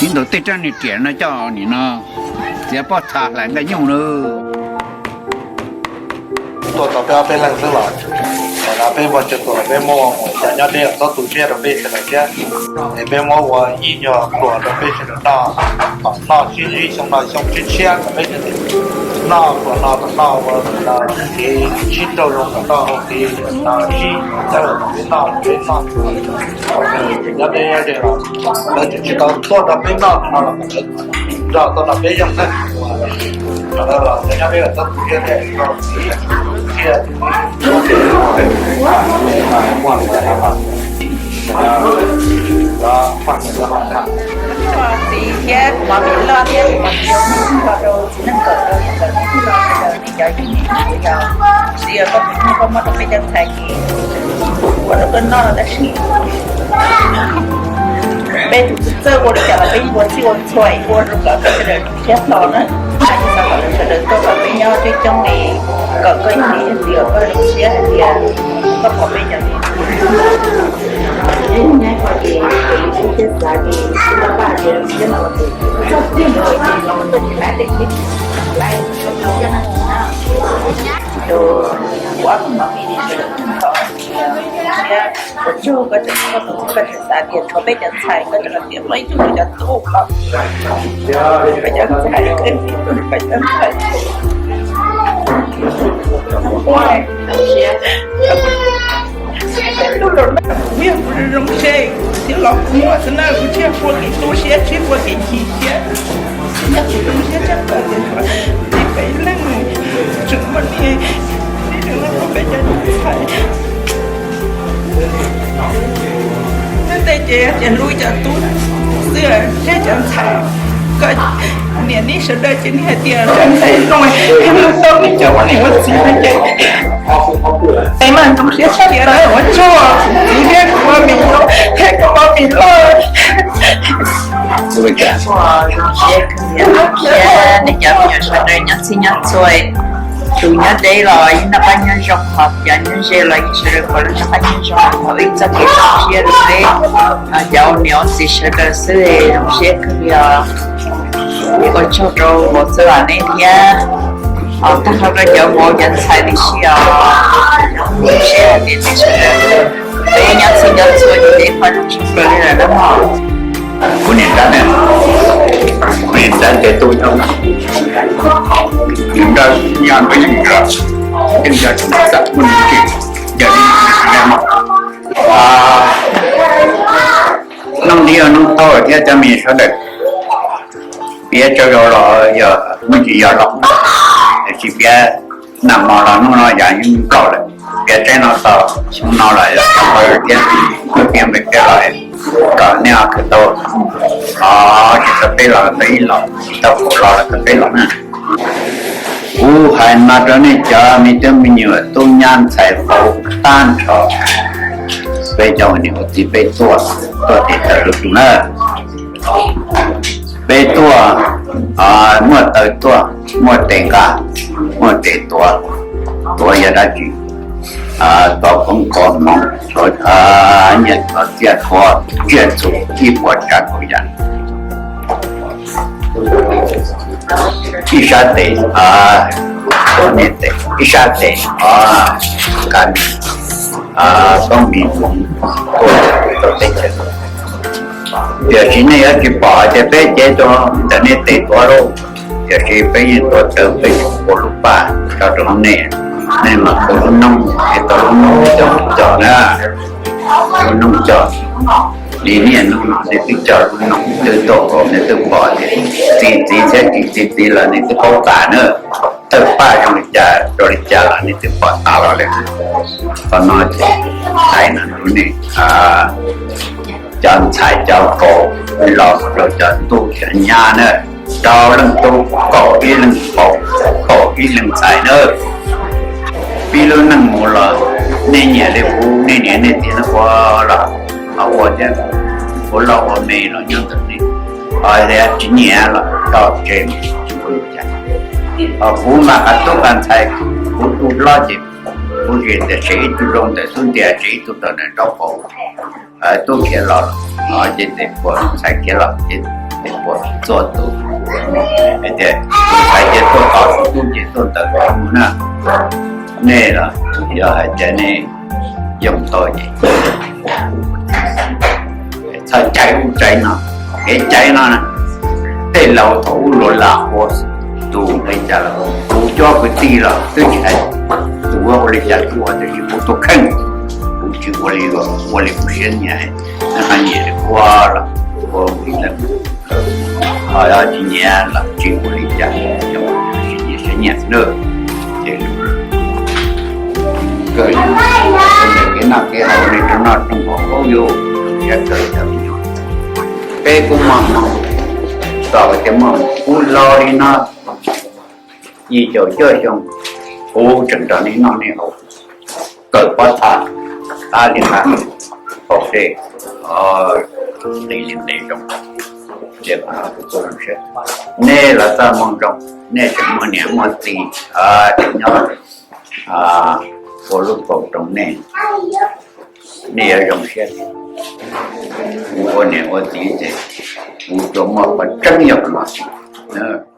Ib ntus tej rab niag riam no coj nim no txiav pob txha hlais nqaij nyuj na. Tuaj tau peb ob peb leeg xwb los, thaum no peb muaj tsawg tus los peb muab ua mus cov nyob deb txhob tu siab rau peb sawv daws thiab. Es peb muab ua ib nyuag pluas rau peb sawv daws noj, kom noj sib ntsib xyoo no xyoo tshiab tshiab kom peb sawv daws noj pluas no kom noj ua kev sib raug zoo kom noj ua kev sib txawj kom peb noj peb noj. Nyob deb deb los lawv tseem tsis tau tuaj rau peb noj no los lawv nrog tau los peb yog neeg ua rau lawv los nyob deb los txhob tu siab thiab. Txiv thiab kuv mov mis loj thiab kuv mov mis loj nrog rau txiv neej kom rau yam ntawm nej los sawv daws nej cov yeej txiv os, koj tus neeg koj muab rau peb cov ntxhais ces ua rau koj noj tab sis peb tus txawj ua li cas los peb yeej ua txhij ua txhua ua rau kom peb sawv daws siab hlo na. Xav kom lawv sawv daws tuaj kom peb nyob coob coob li, kom koj ib niam ib txiv koj zoo siab hais tias koj pom peb cov me nyuam. Ces kuv xav tias sib pab pab tias siab no ces txog tiag no ces los mus tus lab tej rau ua ob tug mov pib li sawv daws txog siab ua tsaug koj tseem koj tseem xav tias tshuav peb cov ntxhais koj tseem hais tias muaj ib tug cov tub los peb cov ntxhais, peb cov ntxhais kuv yog kuv zoo siab thiab los kuv muaj xwb na, kuv tsis yog ua kev tu siab tsis ua kev chim siab. Nyob kuv zoo siab tshaj plaws tias txiv peb leej tseem muaj niam tseem hlub peb cov ntxhais. Nyob tej ces tias hlub cov tub xwb, zeb cov ntxhais. Koj niam nej sawv daws ces nej hais tias ntxhais zoo, hlub tau nej cov ua niam ua txiv no ces peb mas zoo siab tshaj plaws na, ua tsaug kuv txiv thiab kuv pog mis loj thiab kuv pog mis loj. Zoo siab kawg li, nej cov me nyuam sawv daws nyob txhij nyob txhua, tus nyob deb los yeej noj qab nyob zoo, ho cov nyob ze los yeej sawv daws puav leej noj qab nyob zoo, thaum ib txoj kev zoo siab rau peb cov ua niam ua txiv sawv daws xwb, zoo siab kawg li os. Ua tsaug rau vauv xwb os nej thiab, tag nrho rau cov vauv cov ntxhais tib si os, zoo siab hais tias nej sawv daws, peb nyob txhij nyob txhua ces peb pab zoo tshaj plaws li lawm na mog. Kuv niam tab ne, kuv niam tab ces tu nrog, nws nrog yog nrog yeej nrog, yeej nrog tsoom txam muaj nws tsis yog li, noog li yog noog tau thiab cov me sawv daws. Piav tsaug zog los yog muaj tsis yog los, tiam sis piav nag hmo los hnub no yog yeej nkaus lawm. Piav tsaib no txog xyoo no los yog tau thiab, koj piav npaum thiab los kom nej ho khwv tau, tsis tau peb los tau ib los, tsis tau kaum los los tau peb los na. Kuv hais no rau nej cov me tub me nyuam tub nyab ntxhais vauv tag nrho, peb cov ua niam ua txiv peb tuaj, tuaj tes taw lub tus na. Peb tuaj, muaj taw tuaj, muaj tes nqa, muaj tes tuav, tuav yog dab tsi? Tuav koob kov hmoov, tuav nyiaj tuav txiaj, tuav tsiaj txhu ib puas tsav kaum yam. Ib sab tes, ib sab tes, koob mis hmoov tuaj rau teb chaws. Tiam sis nej yuav tsis pom tias peb cev rau ntawm nej tes tuav lauj, tiam sis peb yeej tuav tawv peb ua lub paj tso rau nej, nej mam khaws lub noob es tau lub noob cog cog na, lub noob cog. Li niaj hnub no nej twb cog lub noob twb tuaj nkaus, nej twb pom tias txi txiv thiab tsis txi txiv los nej twb paub tas na. Tawg paj zoo li cas rau li cas los nej twb pom tas los lawm. Qhov no ces hais no rau nej cov ntxhais cov vauv los mus rau cov tub cov nyab na, rau leej tub kaum ib leej vauv, kaum ib leej ntxhais na. Pib lub neej mus los nej nyiam li kuv, nej niam nej txiv no ua los ho ua thiab, ua loj ua me los nyob ntawm nej, ho tsis nyiam los rau tsev mus tsis ua li cas. Ho kuv mas qhov tub qhov ntxhais, kuv tu hlob ces kuv tsis tias tsev ib tug zoo ntawm xub ntiag, tsev ib tug rau ntawm nraub qaum, tub khiav los, ces tes puas ntxhais khiav los ces tes Pom txog tus hais tias, hais tias tuaj tom tus tub ces tuaj ntawm mus na. Nej los yog hais tias nej yoo tau ces txhob cai ub cai no, kev cai no na. Tej laus thaum ub luag lam ua tus li cas los kuv cov kwv tij los twb tsis hais tus ua li cas ua, tiam sis kuv tus kheej kuv tsis ua li, ua li kuv siab nyiam, nyiam li ua los ua li ntawd. Ho tsis nyiam los tsis ua li cas, nyiam siab nyiam lawm. Ces kawg li, kev noj kev haus li rau noj rau haus, ub, yus siab kawg cov me nyuam. Peb kuj muaj hmoo, txog tias muaj hmoo kuv los li no yim caum cuaj xyoo, kuv tseem nrog nej noj nej haus, kawm pob txha, qab li qab, haus dej, nqis li nqis zoo, ces kuv zoo siab. Nej los txoj hmoo zoo, nej tseem muaj niam muaj txiv, tseem nyob ua lub kaum rau nej, nej yuav zoo siab. Kuv ua niam ua txiv ces kuv tsuas muaj qhov tseeb yog qhov no xwb.